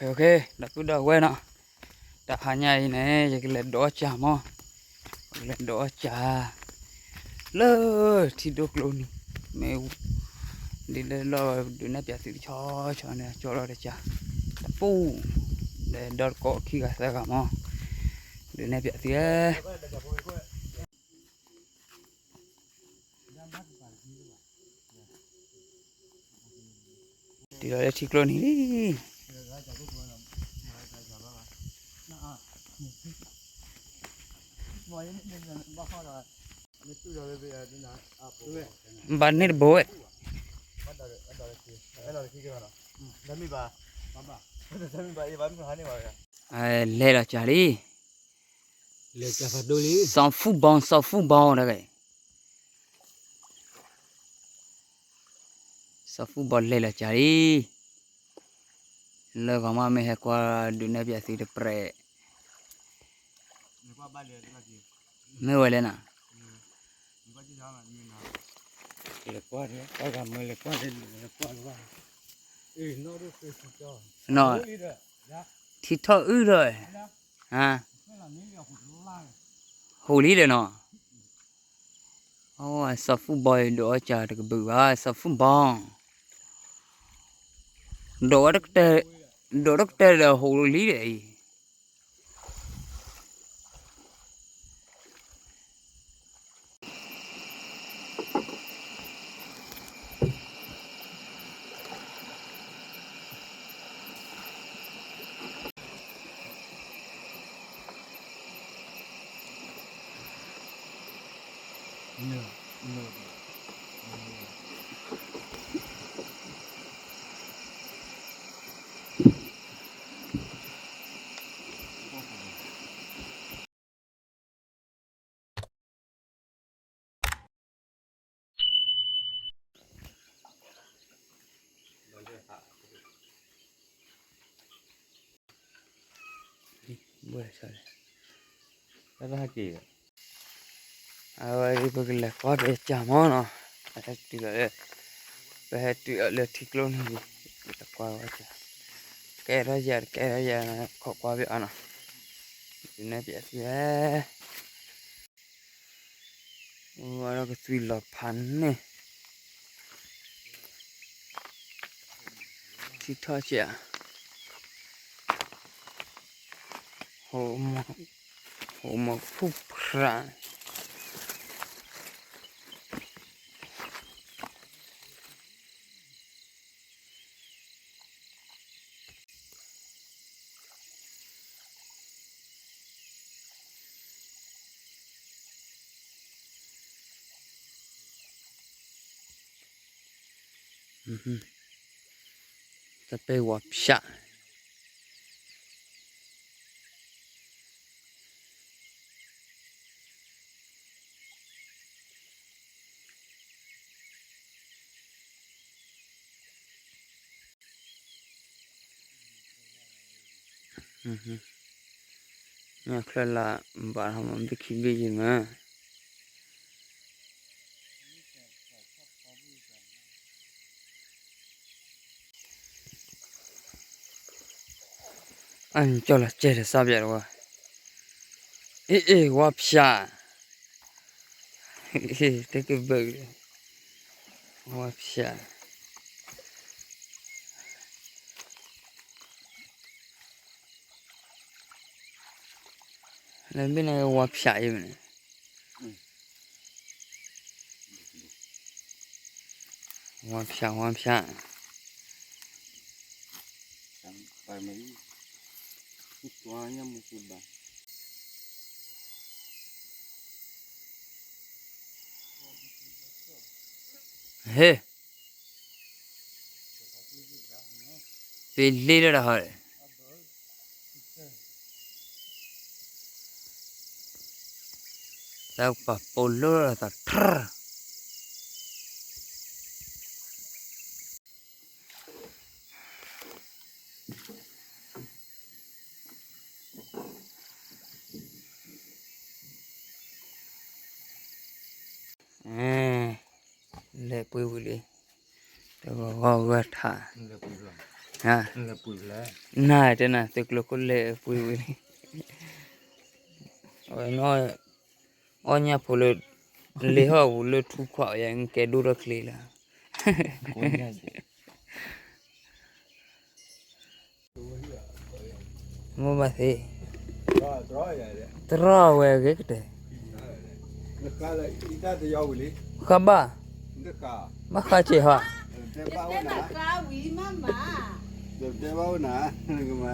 ဒီပုၢ်ဒီဝဲၢ်နီၤ, တဟါညါအံၤန့ၣ် ယကလဲၤဒိးအီၣ်စၢ်မး, ယကလဲၤဒိးအီၣ်စၢ် လၢထံဒိၣ်ကျိနံၤ, မ့ၢ် ဒ်လၢလီၢ်ဒုးနဲၣ်ပၠးသုတဆီဆီန့ၣ် ကၠီလီၤတစၢ်, တပူၤ ဒီးဒီတကိးခံဂၤသၢဂၤမး, ဒုးနဲၣ်ပၠးသုဧၢ. တုၤလီၤလၢထံကျိနံၤလံ, ဘၣ်န့ၢ်တဘိဝဲ, လဲၤလီၤစၢ်လံ, စီၤဖူဘီ စီၤဖူဘီတဂၤ, စီၤဖူဘီလဲၤလီၤစၢ်လံ, လၢဂီၤမးမ့ၢ်ဟဲကွၢ်ဒုးနဲၣ်ပၠးသုတပြဲး, မ့ၢ်ဝဲလဲၣ်နၤ, ထံထီၣ်အုၣ်ထီၣ်, ဟူးလံဒီးနီၤ, စီၤဖူဘီဒိးအီၣ်စၢ်တကဘုးဘၣ်, စီၤဖူဘီ ဒိးဝဲ, ဒိးတကတၢၢ်ဒီးဟူးလံဒီးအံၤ. အဝဲဒ်ပကလဲၤကွၢ်ဒီးစၢ်မးနီၤ, ပဟဲတုၤလီၤလၢ, ပဟဲတုၤလီၤလၢထံကျိန့ၣ်, ပလဲၤကွၢ်ဝဲစၢ်, ကဲထီၣ်ယၤတကဲထီၣ်ယၤ, ခိးကွၢ်ဘၣ်အီၤနီၤ, ဒုးနဲၣ်ပၠးသုဧၢ. ဝဲဒီးကသွံၣ်လီၤဖးန့ၣ်, ထံထီၣ်စၢ်, ဟိးမီၤဖူၣ်ဖြး တပ့ၢ်ဝီၤဖၠး မ့ၢ်ချၢလၢဘၣ်ထီၣ်မၤဘ့ၣ်ခံဘ့ၣ်ယံၤမး အကၠီလီၤစဲဒီးစးဘၣ်တဝဲ, အ့ၣ်အ့ၣ် ဝါဖၠး, တကဘၢၣ်, ဝါဖၠး, လၢဘ့ၣ်န့ၣ်ဝါဖၠးအံၤမ့ၢ်န့ၣ် ဝါဖၠး ဝါဖၠး, ဟ့ၣ်, ပလ့လၢတဟီၣ် တၢ်ပာ်ပိာ်လိၣ်သးထၢၣ်, လဲၤပှ့ၤဝံၤလံ, တဂီၤဂီၤဂၢၢ်ထး, နၤတဲနၤ သုးကျိၤခိၣ်လဲၤပှ့ၤဝံၤလံ, အီၣ်ညၣ်ဖိလၢ လ့ဟီၣ်ပူၤလၢထူခွးအံၤ ကဲဒိၣ်ထီၣ်ချ့လၢ မိၢ်ဘၣ်သ့, တြီဝဲအဂ့ၤကတၢၢ်, ဃါဘၣ်, ဘၣ်ဃါဆံးဟီ, ဘၣ်အိၣ်နၤ,